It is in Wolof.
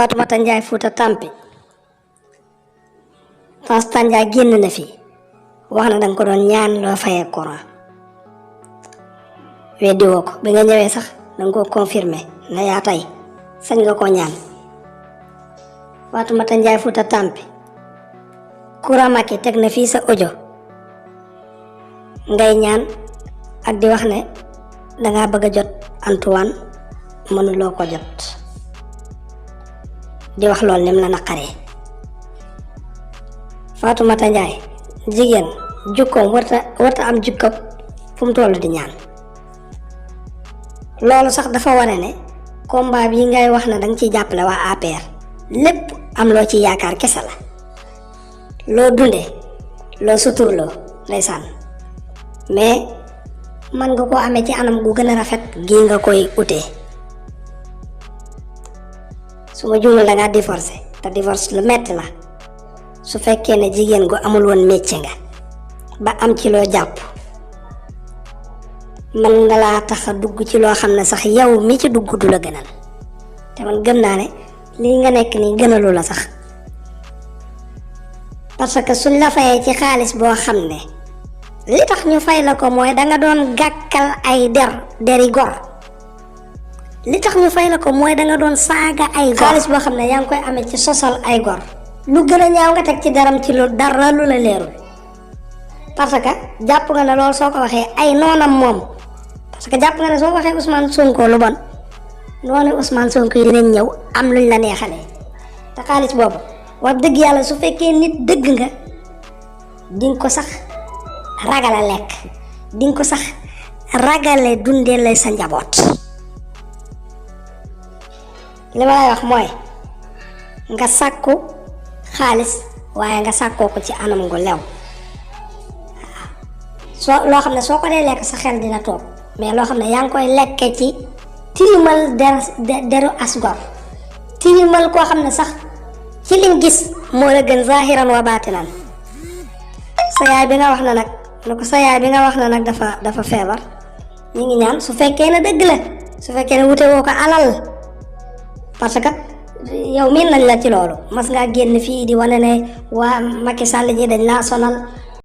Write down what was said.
Fatoumata Ndiaye Fouta Tampi Constant Ndiaye génn na fi wax na danga ko doon ñaan loo fayee courant weddi woo ko bi nga ñëwee sax danga ko confirmé na yaa tey sañ nga ko ñaan. Fatoumata Ndiaye Fouta Tampi courant Macky teg na fii sa audio ngay ñaan ak di wax ne dangaa bëgg a jot Antoine mënuloo ko jot di wax lool nim la naqaree. Fatoumata Ndiaye jigéen jukkoom warta am jukkoom fu mu toll di ñaan. loolu sax dafa wane ne combat bi ngay wax na danga ciy jàppale waa APR lépp am loo ci yaakaar kese la loo dundee loo suturloo ndeysaan mais man nga koo amee ci anam gu gën a rafet gii nga koy utee. su ma juumul dangaa divorcé te divorce lu metti la su fekkee ne jigéen gu amul woon métier nga ba am ci loo jàpp man nga laa tax a dugg ci loo xam ne sax yow mi ci dugg du la gënal te man gëm naa ne lii nga nekk nii gënalu la sax parce que suñ la fayee ci xaalis boo xam ne li tax ñu fay la ko mooy danga doon gàkkal ay deri gor. li tax ñu fay la ko mooy danga doon saaga ay gor xaalis boo xam ne yaa ngi koy amee ci sosal ay gor lu gën a ñaaw nga teg ci daram ci lu dara lu la leerul parce que jàpp nga ne loolu soo ko waxee ay noonam moom parce que jàpp nga ne soo waxee Ousmane Sonko lu bon noonu Ousmane Sonko yi dinañ ñëw am luñ la neexalee te xaalis boobu wax dëgg yàlla su fekkee nit dëgg nga dinga ko sax ragale lekk dinga ko sax ragale dundee lay sa njaboot. li ma lay wax mooy nga sàkku xaalis waaye nga sàkkoo ko ci anam gu lew soo loo xam ne soo ko dee lekk sa xel dina toog mais loo xam ne yaa ngi koy lekke ci tilimal deru asgor tilimal koo xam ne sax ci liñ gis moo la gën zahiran wa baatinan. sa yaay bi nga wax na nag lu ko sa yaay bi nga wax na nag dafa feebar ñu ngi ñaan su fekkee ne dëgg la su fekkee ne wute woo ko alal parce que yow miin nañ la ci loolu mas ngaa génn fii di wane ne waa Macky Sall ji dañ laa sonal